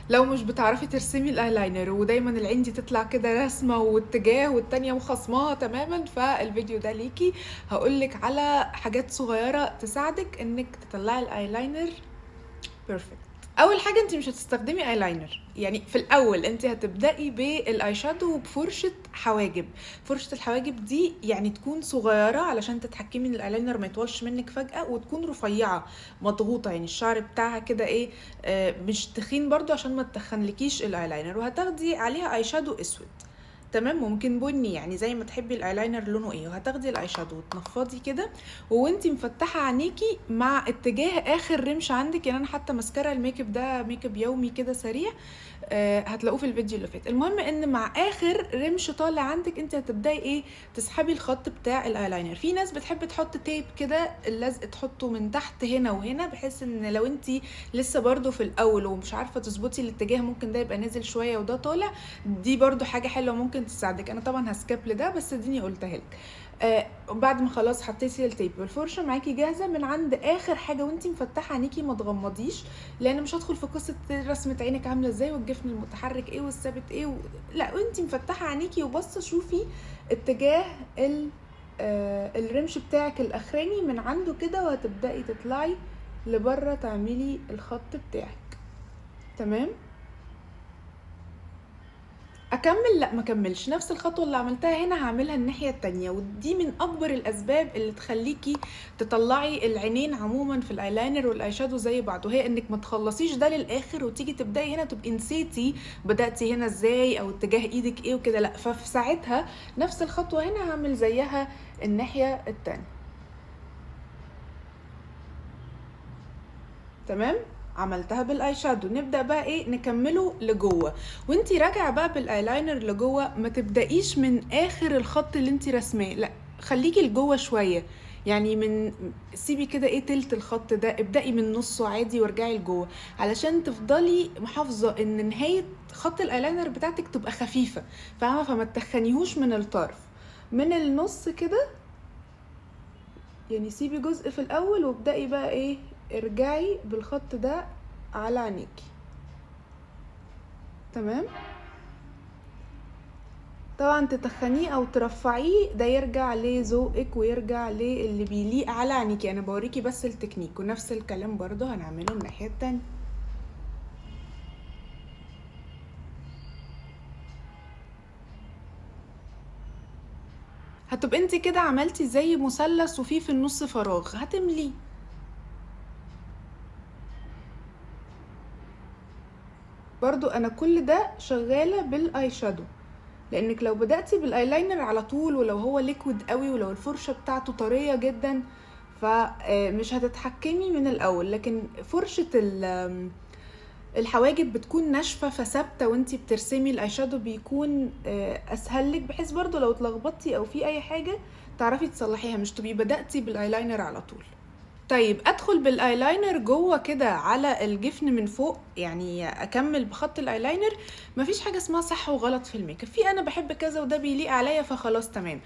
لو مش بتعرفي ترسمي الايلاينر ودايما العين دي تطلع كده رسمه واتجاه والتانية مخصماها تماما، فالفيديو ده ليكي. هقولك على حاجات صغيرة تساعدك انك تطلعي ال eyeliner perfect. اول حاجة انت مش هتستخدمي ايلاينر، يعني في الاول انت هتبداي بال eyeshadow وبفرشه حواجب. فرشه الحواجب دي يعني تكون صغيرة علشان تتحكمي ان الايلاينر ما يطولش منك فجاة، وتكون رفيعة مضغوطه، يعني الشعر بتاعها كده ايه، مش تخين برضو عشان ما تتخنلكيش الايلاينر. وهتاخدي عليها eyeshadow اسود، تمام، ممكن بني، يعني زي ما تحبي الايلاينر لونه ايه. وهتاخدي ال eyeshadow وتنفضي كده وانتي مفتحة عينيكي مع اتجاه اخر رمش عندك. يعني انا حتى ماسكارا ال make up ده make up يومي كده سريع، هتلاقوه في الفيديو اللي فات. المهم ان مع اخر رمش طالع عندك انت هتبداي ايه، تسحبي الخط بتاع الايلاينر. في ناس بتحب تحط tape كده، اللزق تحطه من تحت هنا وهنا، بحيث ان لو انت لسه برده في الاول ومش عارفه تظبطي الاتجاه ممكن ده يبقى نازل شوية وده طالع. دي برده حاجة حلوة ممكن تساعدك. انا طبعا ه skip لده بس اديني قلتها لك. بعد ما خلاص حطيتي ال tape والفرشه معاكي جاهزة، من عند اخر حاجة وانتي مفتحة عينيكي ما تغمضيش، لان مش هدخل في قصة رسمه عينك عامله ازاي والجفن المتحرك ايه والثابت ايه لا، وانتي مفتحة عينيكي وبصه شوفي اتجاه الرمش بتاعك الاخراني من عنده كده، وهتبداي تطلعي لبره تعملي الخط بتاعك. تمام، اكمل؟ لا ما اكملش. نفس الخطوة اللي عملتها هنا هعملها الناحية التانية، ودي من اكبر الاسباب اللي تخليكي تطلعي العينين عموما في ال eyeliner وال eyeshadow زي بعض، وهي انك ما تخلصيش ده للاخر وتيجي تبداي هنا تبقي نسيتي بداتي هنا ازاي او اتجاه ايدك ايه وكده. لا، ففي ساعتها نفس الخطوة هنا هعمل زيها الناحية التانية. تمام، عملتها بال eyeshadow. نبدا بقى ايه، نكمله لجوه. وانتي راجعه بقى بالايلاينر لجوه ما تبدايش من اخر الخط اللي انتي رسماه، لا خليكي لجوه شوية، يعني من سيبي كده ايه تلت الخط ده، ابدأي من نصه عادي وارجعي لجوه، علشان تفضلي محافظة ان نهاية خط الايلاينر بتاعتك تبقى خفيفة، فاهمه؟ فما تتخنيهوش من الطرف، من النص كده، يعني سيبي جزء في الاول وابدأي بقى ايه، ارجعي بالخط ده على عينيكي. تمام، طبعا تتخنيه او ترفعيه ده يرجع لذوقك ويرجع للي بيليق على عينيكي، انا بوريكي بس التكنيك. ونفس الكلام برضو هنعمله الناحية التانية. هتبقى انت كده عملتي زي مثلث وفيه في النص فراغ، هتمليه. برضو انا كل ده شغالة بال eyeshadow، لانك لو بدأتي بالايلاينر على طول ولو هو liquid قوي ولو الفرشة بتاعته طرية جدا فمش هتتحكمي من الاول، لكن فرشة الحواجب بتكون ناشفة فثابتة وانتي بترسمي ال eyeshadow بيكون اسهل لك، بحيث برضو لو اتلخبطتي او في اي حاجة تعرفي تصلحيها، مش تبقي بدأتي بالايلاينر على طول. طيب ادخل بالايلاينر جوه كده على الجفن من فوق، يعني اكمل بخط الايلاينر. مفيش حاجة اسمها صح وغلط في ال make up، في انا بحب كذا وده بيليق عليا فخلاص تمام.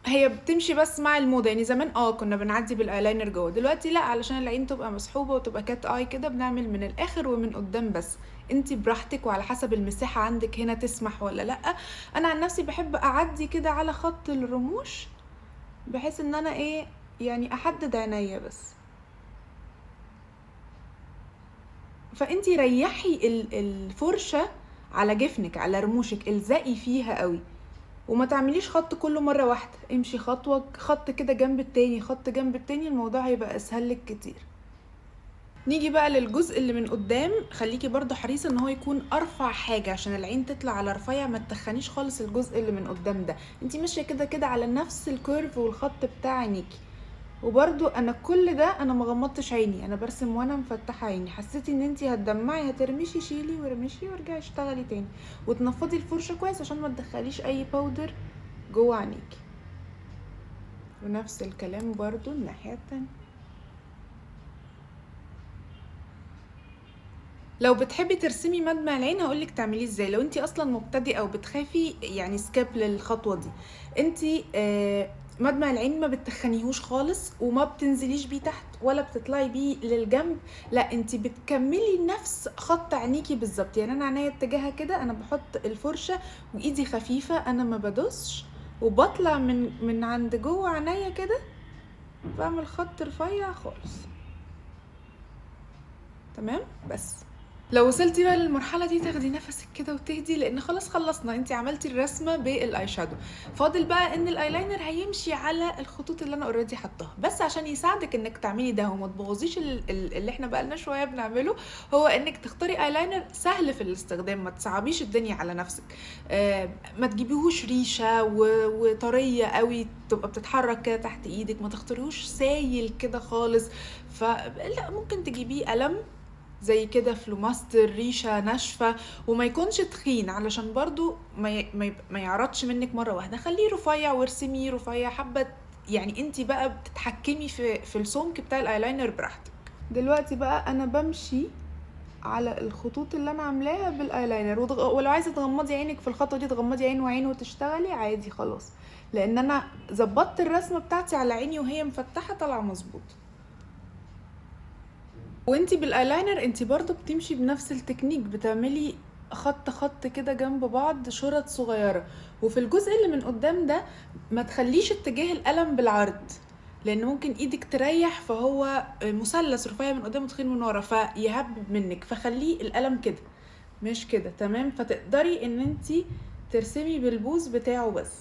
هي بتمشي بس مع الموضة، يعني زمان كنا بنعدي بالايلاينر جوه، دلوقتي لا، علشان العين تبقى مسحوبه وتبقى cat eye كده بنعمل من الاخر ومن قدام بس. انتي براحتك وعلى حسب المساحة عندك هنا تسمح ولا لا. انا عن نفسي بحب اعدي كده على خط الرموش بحيث ان انا ايه، يعني احدد عينيا بس. فانتي ريحي الفرشة على جفنك على رموشك، الزقي فيها قوي وما تعمليش خط كله مرة واحدة، امشي خطوة خط كده جنب التاني خط جنب التاني، الموضوع هيبقى اسهل لك كتير. نيجي بقى للجزء اللي من قدام، خليكي برضو حريصة ان هو يكون ارفع حاجة عشان العين تطلع على رفيع، ما تتخنيش خالص الجزء اللي من قدام ده، انتي ماشية كده كده على نفس ال curve والخط بتاع عينيكي. وبرضو انا كل ده انا ما غمضتش عيني، انا برسم وانا مفتحة عيني. حسيتي ان انتي هتدمعي هترمشي، شيلي ورمشي وارجعي اشتغلي تاني، وتنفضي الفرشة كويس عشان ما تدخليش اي powder جوه عينيكي. ونفس الكلام برضو الناحية التانية. لو بتحبي ترسمي مدمع العين هقولك تعمليه ازاي. لو انتي اصلا مبتدئة او بتخافي يعني skip للخطوة دي، انتي مدمع العين ما بتخنيهوش خالص، وما بتنزليش بيه تحت ولا بتطلعي بيه للجنب، لا انت بتكملي نفس خط عينيكي بالظبط. يعني انا عينيا اتجاهها كده، انا بحط الفرشة وايدي خفيفة، انا ما بدوسش، وبطلع من عند جوه عينيا كده، بعمل خط رفيع خالص. تمام. بس لو وصلتي بقى للمرحلة دي تاخدي نفسك كده وتهدي، لان خلاص خلصنا، انتي عملتي الرسمة بال eye shadow. فاضل بقى ان الايلاينر هيمشي على الخطوط اللي انا already حطاها، بس عشان يساعدك انك تعملي ده وما تبوظيش اللي احنا بقالنا شوية بنعمله، هو انك تختاري ايلاينر سهل في الاستخدام، ما تصعبيش الدنيا على نفسك. ما تجيبيهوش ريشه وطريه قوي تبقى بتتحرك كده تحت ايدك، ما تختاريهوش سايل كده خالص. فلا، ممكن تجيبيه قلم زي كده فلوماستر، ريشه ناشفة، وما يكونش تخين علشان برضو ما يعرضش منك مرة واحدة. خليه رفيع وارسميه رفيع حبه، يعني انتي بقى بتتحكمي في السمك بتاع الايلاينر براحتك. دلوقتي بقى انا بمشي على الخطوط اللي انا عاملاها بالايلاينر، ولو عايزه تغمضي عينك في الخطوة دي تغمضي عين وعين وتشتغلي عادي خلاص، لان انا ظبطت الرسمة بتاعتي على عيني وهي مفتحة طالعه مظبوط. وانتي بالايلاينر انتي برضو بتمشي بنفس التكنيك، بتعملي خط خط كده جنب بعض، شرط صغيرة. وفي الجزء اللي من قدام ده ما تخليش اتجاه القلم بالعرض، لان ممكن ايدك تريح، فهو مثلث رفيع من قدام وتخين من ورا فيهبب منك، فخليه القلم كده مش كده. تمام. فتقدري ان انتي ترسمي بالبوز بتاعه بس.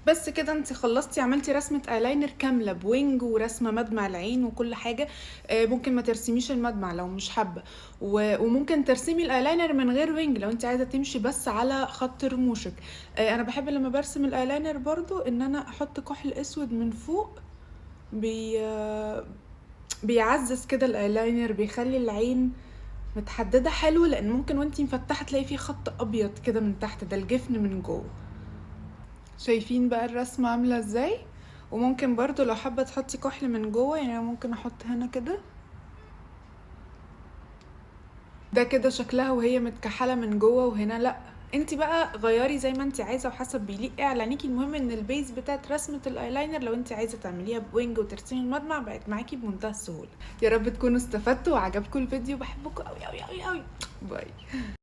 بس كده انت خلصتي، عملتي رسمة ايلاينر كاملة ب wing ورسمة مدمع العين وكل حاجة. ممكن ما ترسميش المدمع لو مش حابة، وممكن ترسمي الايلاينر من غير wing لو انت عايزة تمشي بس على خط رموشك. انا بحب لما برسم الايلاينر برضو ان انا احط كحل اسود من فوق، بيعزز كده الايلاينر، بيخلي العين متحددة حلو، لان ممكن وانتي مفتحة تلاقي فيه خط ابيض كده من تحت، ده الجفن من جوه. شايفين بقى الرسمة عاملة ازاي؟ وممكن برضو لو حابة تحطي كحل من جوه، يعني أنا ممكن احط هنا كده، ده كده شكلها وهي متكحلة من جوه، وهنا لا. انتي بقى غيري زي ما انتي عايزة وحسب بيليق ايه على عينيكي. المهم ان ال base بتاعت رسمة الايلاينر لو انتي عايزة تعمليها ب wing وترسمي المدمع بقت معاكي بمنتهى السهولة. يا رب تكونوا استفدتوا وعجبكم الفيديو. بحبكم قوي قوي قوي قوي. bye.